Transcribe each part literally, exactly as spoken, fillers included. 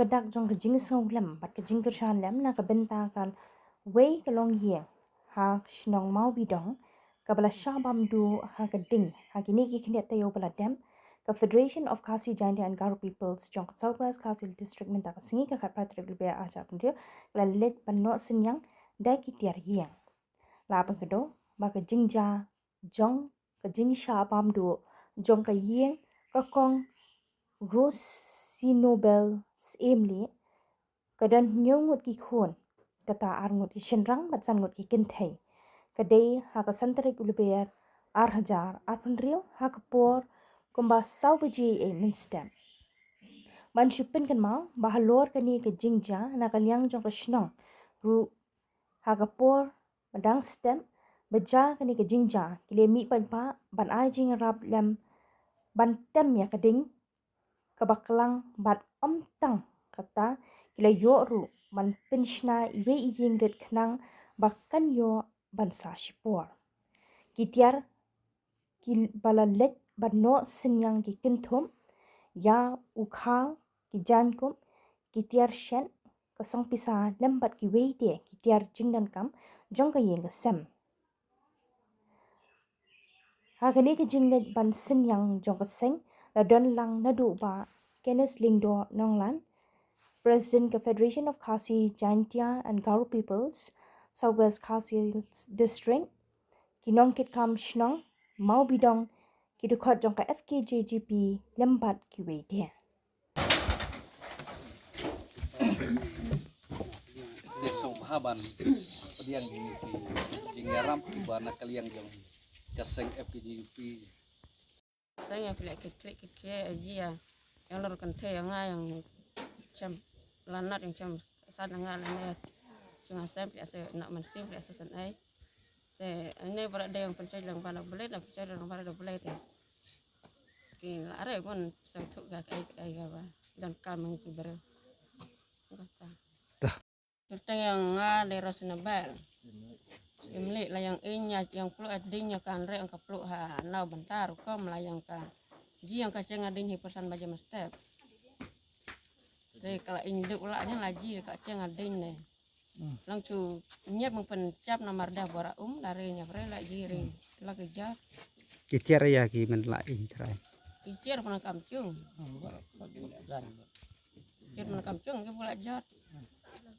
Dak jong ka jingsngewlem bad ka jingkyrshan lem na ka bynta ka wei ka longïing ha ka shnong Mawbidong, kaba la shah bam duh ha ka ding ha kine ki khyndiat taïew ba la dep, ka Federation of Khasi Jaintia and Garo Peoples jong ka South West Khasi Hills District mynta ka sngi ka khatphra tarik Lber arhajar arphew hynriew ka la leit ban noh synñiang da ki tiar ïing. La pynkyndit ba ka jingjia jong ka jingshah bam duh jong ka ïing ka Kong Rosinobel Syiemlieh, ka don hynñiew ngut ki khun, kata ar ngut ki shynrang bad san ngut ki kynthei. Ka dei ha ka san tarik u Lber arhajar arphew hynriew ha ka por kumba saw baje mynstep. Ban shu pynkynmaw ba halor kane ka jingjia na ka liang jong ka shnong ruh ha ka por ba dang step ba jia kane ka jingjia ki la mih paidbah ban ai jingïarap lem ban tem ïa ka ding kaba klang bad ym tang kata ki la ïoh ruh ban pynshna iwei i ïing rit khnang ba kan ïoh ban sah shipor. Ki tiar kiba la leit ban noh synñiang ki kynthup ïa u khaw, ki jaiñkup, ki tiar shet, ka song pisa lem bad kiwei de ki tiar jingdonkam jong ka ïing ka sem. Ha kane ka jingleit ban synñiang jong ka seng la don lang naduh u Bah Kenneth Lyngdoh Nonglan, President ka Federation of Khasi Jaintia and Garo Peoples, South West Khasi Hills District, ki nongkitkam shnong Mawbidong, ki dkhot jong ka F K J G P lem bad kiwei de. Dei sngewbha ban pdiang ïa ki jingïarap kiba na ka liang jong ka seng F K J G P. Seng ïa phi leh kit kit kit kit ïa ji ïa. Ïa lor kynthei ïa nga ïa chem lanat ïa chem san ïa nga lane. Jong nga sem phi ase na man sim phi ase san ai. Te ane bara dei ïa pynchoi lang bara Blei na pynchoi lang bara Blei te. Ki la re gon sa thu ga kai kai ga ba. Don kam ngi ki bro. Kata. Kyrteng ïa nga dei Rosinobel Syiemlieh. La ïeng ïa ïeng pluh ïa ding ïa ka hynrei ïeng ka pluh ha naw bynta rukom la ïeng ka ji ïeng ka cheng ïa ding hi pyrsan baje mynstep. Te ka la ïeng duk la ïeng la ji ka cheng ïa ding ne. Lang chu ñiep meng pynchap namar da bora um da re ñiep re la ji re la ka ja. Ki tiar ïa ki men la ïeng trai. Ki tiar pynah kam chung. Kit man kam chung ki pula jot.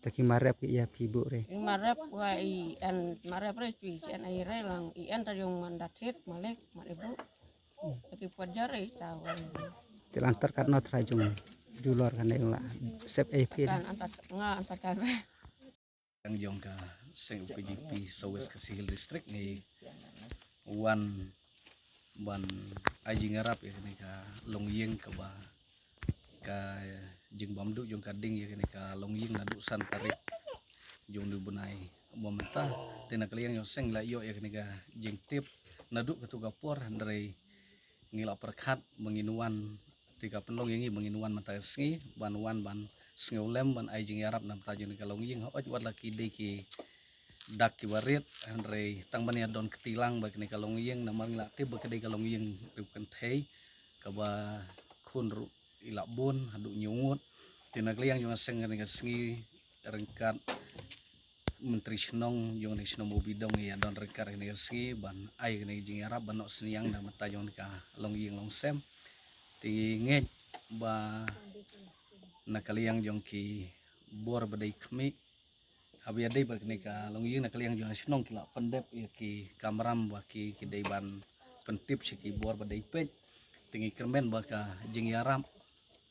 Ta ki marep ki ïa phi buh re. Ki marep wa i en marep re chui chen ai re lang i en ta jong man da thit malik man ibu. Ta ki puat jot re ta wa. Te lang tar kat no trai jong julor kan dei la sep ai phi. Kan antar nga antar kan re. Yang jong ka seng U K J P South West Khasi Hills District ngi wan ban ai jingïarap ïa kane ka longïing kaba ka jingbam duh jong ka ding ïa kane ka longïing naduh san tarik jong u bnai ba mynta. Te na ka liang jong seng la ïoh ïa kane ka jingtip naduh katu ka por hynrei ngi la pyrkhat ba ngin wan, te ka pynlong ïa ngi ba ngin wan mynta ka sngi ban wan ban sngewlem ban ai jingïarap na bynta jong ka longïing. Hooid wat la ki dei ki dak kiba rit hynrei tang ban ïa don kti lang ba kane ka longïing namar ngi la tip ba ka dei ka longïing riew kynthei kaba khun ruh i la bun haduh hynñiew ngut. Te na ka liang jong ka seng kane ka sngi ryngkat Myntri Shnong jong kane ka shnong Mawbidong ïa don ryngkat kane ka sngi ban ai kane ka jingïarap ban noh synñiang na bynta jong kane ka longïing longsem. Te ngi ngeit ba na ka liang jong ki bor ba dei khmih haba ïadei bad kane ka longïing na ka liang jong ka shnong ki la pyndep ïa ki kamram ba ki ki dei ban pyntip sha ki bor ba dei peit. Te ngi kyrmen ba ka jingïarap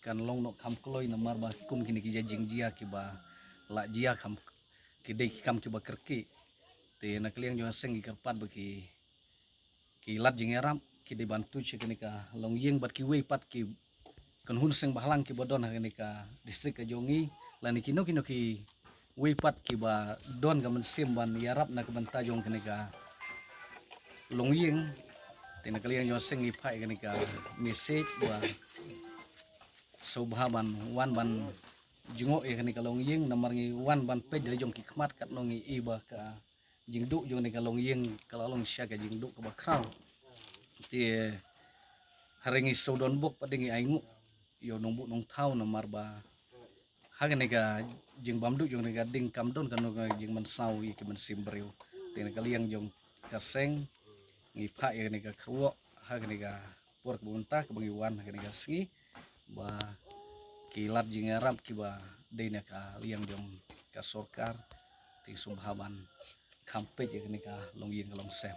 kan long noh kham kloi namar ba kum kine ki jia jingjia kiba la jia kham ki dei ki kam kiba kyrkieh. Te na ka liang jong ka seng ngi kyrpad ba ki ki lad jingïarap ki dei ban tuid sha kane ka longïing bad kiwei pat ki kynhun seng bhalang kiba don ha kane ka district ka jong ngi lane kino kino kiwei pat kiba don ka mynsiem ban ïarap na ka bynta jong kane ka longïing. Te na ka liang jong ka seng ngi phah ïa kane ka message ba sngewbha ban wan ban jngoh ïa kane ka longïing namar ngi wan ban peit da la jong ki khmat katno ngi i ba ka jingduh jong kane ka longïing ka la long shisha ka jingduh kaba khraw. Te hynrei ngi sngewdon bok pat de ngi ainguh ïa u nongbuh nongthaw namar ba Ha kane ka jingbam duh jong kane ka ding kam don kano ka jingmynsaw ïa ki mynsiem briew. Te na ka liang jong ka seng ngi phah ïa kane ka kyrwoh ha kane ka por kaba mynta kaba ngi wan ha kane ka sngi ba ki lad jingïarap kiba dei na ka liang jong ka sorkar te sngewbha ban kham peit ïa kane ka longïing ka longsem.